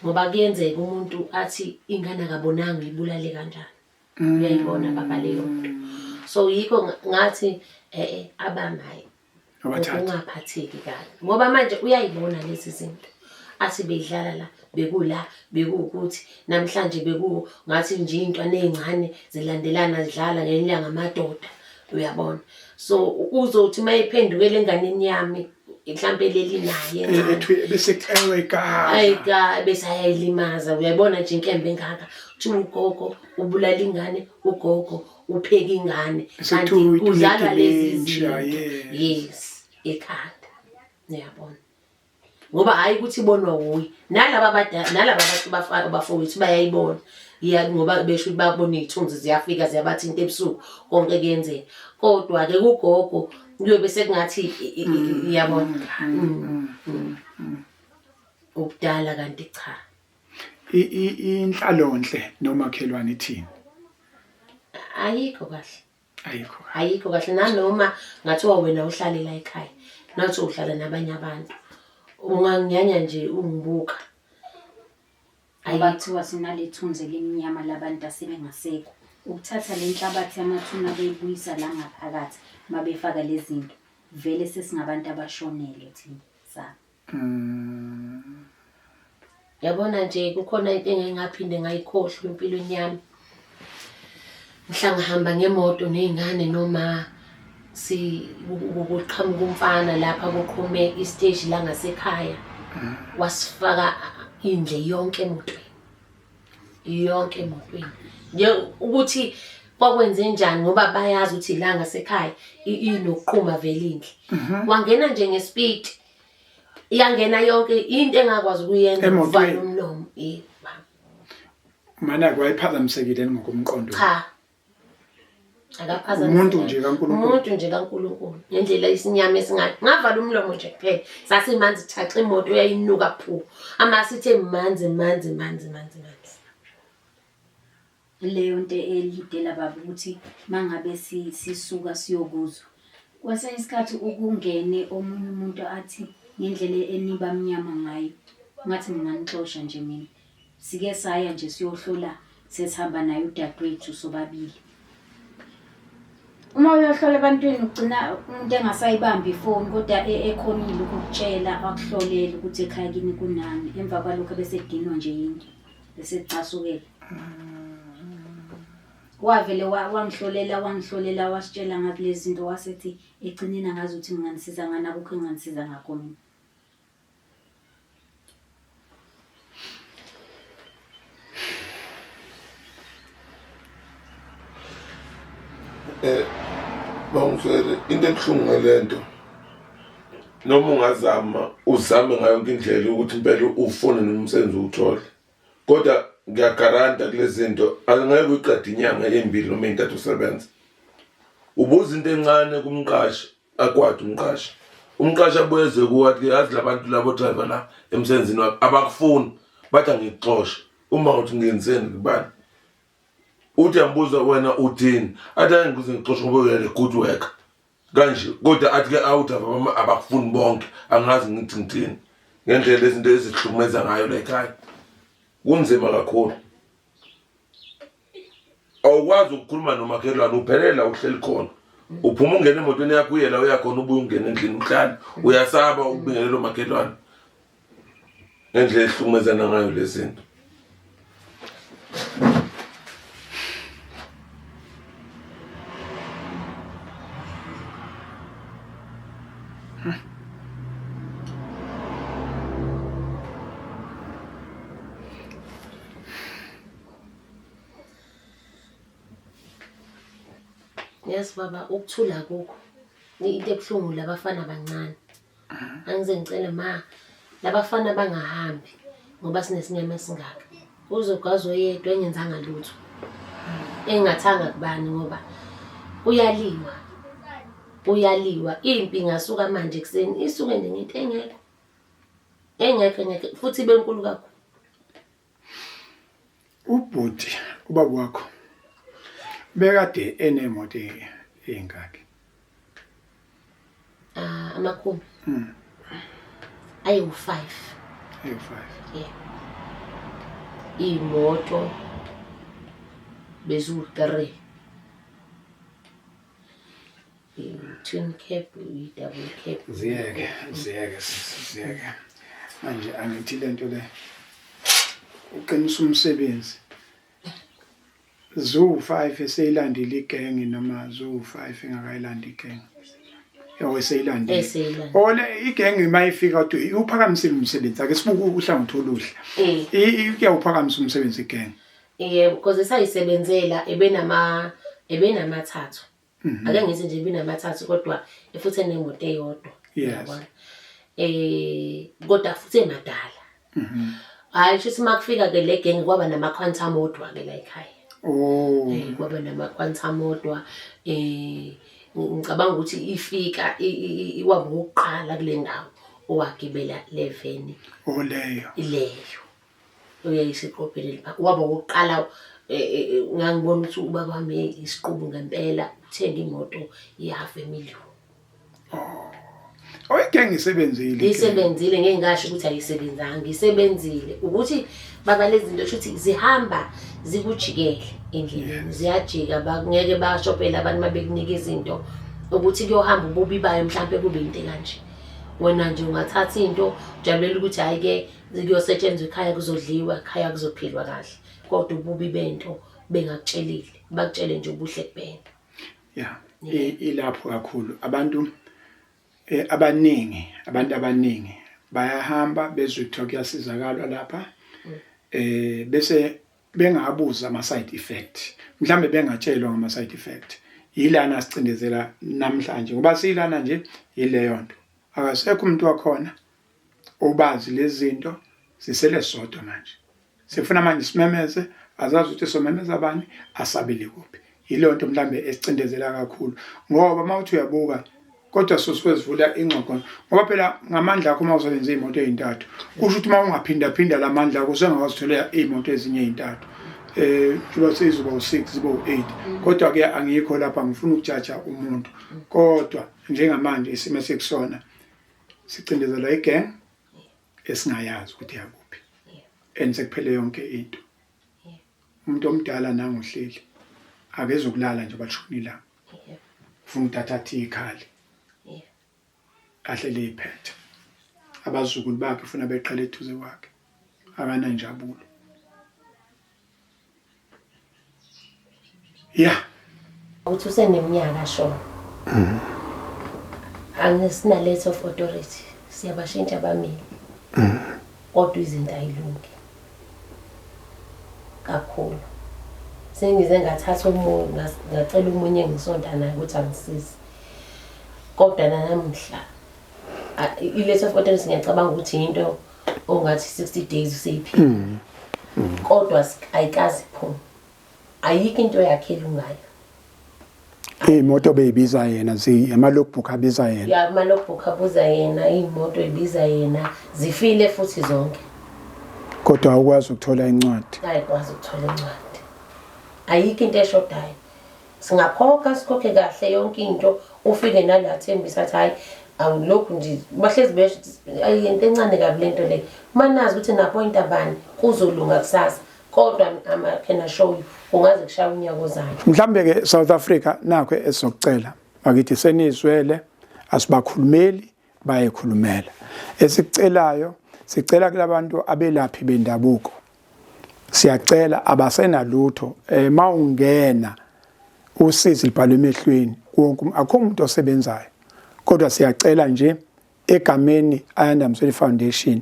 Ngoba kuyenzeka umuntu athi ingane akabonanga ibulale kanjani. Uyayibona baba leyo nto. So yikho ngathi eh eh abamayi. Abathathu. Ungaphatheki kabi. Ngoba manje uyayibona lezi zinto. Athi bedlala la bekula bekuwukuthi namhlanje beku ngathi nje intwana ezincane zilandelana zidlala ngelinye amadoda uyabona. So uzothi mayiphendukela enganeni yami mhlambe leli naye eh, ethu bese kuxewe igazi. Ayi ka bese ayayilimaza uyayibona nje inkembe engaka. Kuthiwa ugogo ubulala ingane ugogo upheka ingane kanti kudlalwa lezi zinto yes ekhanda uyabona ngoba hayi ukuthi ibonwa wuye nalaba abadala nalaba abantu bafowethu bayayibona iya ngoba besho ukuthi babona iy'thunzi ziyafika ziyabathinta ebusuku konke kuyenzeka kodwa-ke kugogo kuyobe sekungathi iyabona mm, mm, mm, ubudala kanti cha Inhlalonhle nomakhelwane ithini? Ayikho kahle. Ayikho kahle. Ayikho kahle nanoma ngathiwa wena uhlale la ekhaya. Nathi uhlala nabanye abantu. Unganginyanya nje ungibuka. Ngoba kuthiwa sinalethunzi elimnyama labantu asebengasekho. Ukuthatha le nhlabathi yamathuna beyibuyisa la ngaphakathi uma befaka lezi zinto, vele sesingabantu abashonelwe thina. Sa. Mm. Yabona nje kukhona into engeke ngaphinde ngayikhohlwa empilweni yami. Mhla ngihamba ngemoto ney'ngane noma si kuqhamuka umfana lapha kuqhume isiteshi la ngasekhaya wasifaka indle yonke emotweni. Yonke emotweni. Nje ukuthi kwakwenze njani ngoba bayazi ukuthi la ngasekhaya inokuqhuma vele indle. Wangena nje ngespeed. Iyangena yonke into engakwazi ukuyenza Emotweni. ukuvala umlomo. Eh, baba. Mana kwayiphazamisekile ngokomqondo. Cha. Akaphazamiseki. Umuntu nje kaNkulunkulu. Umuntu nje kaNkulunkulu. Ngendlela isinyama esingayo. Ngavala umlomo nje kuphela. Sasimanzi thaxa imoto yayinuka phu. Amasithe manzi manzi manzi manzi manzi. Leyo nto elidela baba ukuthi mangabe sisuka siyokuzwa kwesinye isikhathi ukungene omunye umuntu athi ngendlela eniba mnyama ngayo ngathi nginganixosha nje mina. Sike saya nje siyohlola sesihamba naye udadewethu sobabili. Uma uyohlola ebantwini ugcina umuntu engasayibambi ifoni kodwa ekhonile ukukutshela akuhlolele ukuthi ekhaya kini kunani. Emva kwalokho bese edinwa nje yinto. Esecasukela. Wavele wangihlolela wangihlolela wasitshela ngakulezi zinto wasethi egcineni angazi ukuthi nginganisiza ngani akukho enginganisiza ngakho mina. Eh bangizwele into ebuhlungu ngalento noma ungazama uzame ngayo yonke indlela ukuthi impela ufune nomsebenzi uwuthole kodwa ngiyagaranta kulezi zinto angeke uyiqede inyanga embili noma ey'ntathu usebenza ubuza into encane kumqashi akwati umqashi umqashi abuye eze kuwe athi yazi labantu labo driver la emsebenzini wakho abakufuni bathi angikuxoshe uma uthi ngenzeni kubani uthi yambuza wena uthini athi angeke ngize ngixoshe ngoba uyale good worker kanje kodwa athi ke out of abakufuni bonke angazi ngithi ngithini ngendlela izinto ezihlukumeza ngayo la ekhaya kunzima kakhulu awukwazi ukukhuluma nomakhelwane uphelela uhleli khona uphuma ungena emotweni yakho uye la uya khona ubuye ungene endlini uhlale uyasaba ukubingelela umakhelwane ngendlela ehlukumezana ngayo lezi zinto. Yes baba, ukuthula kukho. Into ebuhlungu labafana abancane. Angize ngicele ma labafana bangahambi ngoba sinesinyama esingaka. Uzogwaza oyedwa engenzanga lutho. Engathanga kubani ngoba kuyaliwa. Kuyaliwa. Impi ingasuka manje ekuseni isuke nje ngento engekho. Engekho engekho futhi ibe nkulu kakhulu. Ubhuti ubaba wakho bekade enemoto eyingaki? Ah, amakhumbi. Ayiwu-5. Ayiwu-5. Yeah. Iy'moto beziwu-3. I-twin cab, i-double cab. Ziyeke, ziyeke sisi, ziyeke. Manje angithi lento le uqinisa umsebenzi. Ziwu-5 eseyilandile igenge noma ziwu-5 engakayilandi igenge. Yho eseyilandile. Eseyilandile. Ole igenge mayifika kodwa iwuphakamisile umsebenzi. Ake sibuke uhlangothi oluhle. Iyawuphakamisa umsebenzi igenge. Yebo, because esayisebenzela ebenama ebenamathathu. Ake ngithi nje ibinamathathu kodwa futhi enemoto eyodwa. Yes. Kodwa futhi emadala. Hayi shuthi makufika ke le gang kwaba nama quantum odwa ke la ekhaya. Oh. Kwaba nama quantum odwa ngicabanga ukuthi ifika iwaba owokuqala kule ndawo owagibela le veni. Oh leyo. Leyo. Uyayiseqophelele lapha. Waba owokuqala ngangibona ukuthi ubaba wami isiqubu ngempela uthenga imoto ye-half a million. Oh. Oh, igenge isebenzile. Isebenzile, ngeke ngasho ukuthi ayisebenzanga, isebenzile. Ukuthi baba lezi zinto shuthi zihamba zikujikele endleleni, ziyajika ngeke bashopele abantu mabekunika izinto ukuthi kuyohamba ububi bayo mhlampe kube into kanje. Wena nje ungathatha into ujabulela ukuthi hayi ke kuyosetshenzwa ekhaya kuzodliwa, ekhaya kuzophilwa kahle. Kodwa ububi bento bengakutshelile, bakutshele nje ubuhle kuphela. Yeah, ilapho kakhulu abantu abaningi, abantu abaningi bayahamba bezwe kuthiwa kuyasizakalwa lapha bese bengabuza ama side effect, mhlambe bengatshelwa ngama side effect. Yilana sicindezela namhlanje ngoba siyilana nje yileyo nto, akasekho umuntu wakhona obazi lezi zinto, sisele sodwa manje. Sifuna manje simemeze, azazi ukuthi somemeza bani, asabele kuphi. Yileyo nto mhlambe esicindezela kakhulu ngoba uma uthi uyabuka kodwa sosuke sivula ingxoxo ngoba phela ngamandla akho uma usebenza iy'moto ey'ntathu kusho ukuthi uma ungaphindaphinda la mandla akho usengakwazi uthola iy'moto ezinye ey'ntathu njengoba seyizoba u-6 zibe u-8. Kodwa ke angikho lapha, ngifuna ukujaja umuntu, kodwa njengamanje isimo esikusona sicindezelwa igeng esingayazi ukuthi yakuphi and sekuphele yonke into. Umuntu omdala nangohleli akezokulala nje bashona ilanga, ufuna ukuthi athathe ikhali ahlele iphethe abazukulu bakhe, ufuna beqhele eduze kwakhe, akananjabulo. Yeah. Uthi useneminyaka shona. Angisina letter of authority. Siyabashintsha abameli. Kodwa izinto ayilungi. Kakhulu. Sengize ngathatha omunye ngacela omunye engisonta naye ukuthi angisize. Kodwa nanamuhla i-letter of authority ngiyacabanga ukuthi into ongathi 60 days useyiphila. Kodwa ayikazi iphume. Ayikho into yakhe elungayo. Iy'moto beyibiza yena, ama-logbook abiza yena. Ya, ama-logbook abuza yena, iy'moto ibiza yena, zifile futhi zonke. Kodwa awukwazi ukuthola incwadi. Ayikwazi ukuthola incwadi. Ayikho into eshodayo. Singakhokha, sikhokhe kahle yonke into, ufike nala thembisa athi hayi angilokhu nje bahlezi besho into encane kabi lento le. Manazi ukuthi na-point abani kuzolunga kusasa. Kodwa I can assure you ungaze kushaya unyaka ozayo. Mhlambe ke South Africa nakho esizokucela bakithi senizwele, asibakhulumeli bayekhulumela. Esikucelayo sicela kulabantu abelaphi bendabuko, siyacela abasenalutho mawungena usizi libhalwe emehlweni wonke, akukho umuntu osebenzayo, kodwa siyacela nje Egameni Ayanda Msweli Foundation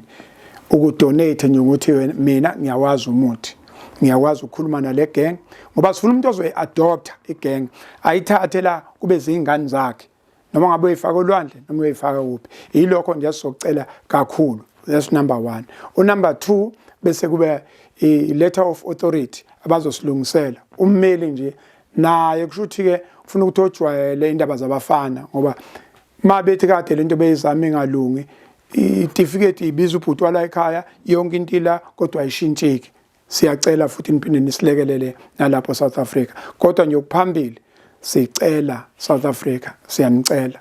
ukudonate nje ukuthi mina ngiyawazi umuthi ngiyakwazi ukukhuluma nale gang ngoba sifuna umuntu ozoyi-adopta igang ayithathe la kube ziy'ngane zakhe noma ngabe uyifaka olwandle noma uyifaka kuphi yilokho nje sizocela kakhulu. That's number one. Unumber two bese kube i-letter of authority abazosilungisela ummeli nje naye kusho ukuthi-ke ufuna ukuthi ojwayele indaba zabafana ngoba ma bethi kade lento beyizama ingalungi itifiketi ibiza ubhuti wala ekhaya yonke into ila kodwa ayishintsheki. Siyacela futhi niphinde nisilekelele nalapho South Africa kodwa nje okuphambili sicela South Africa siyanicela.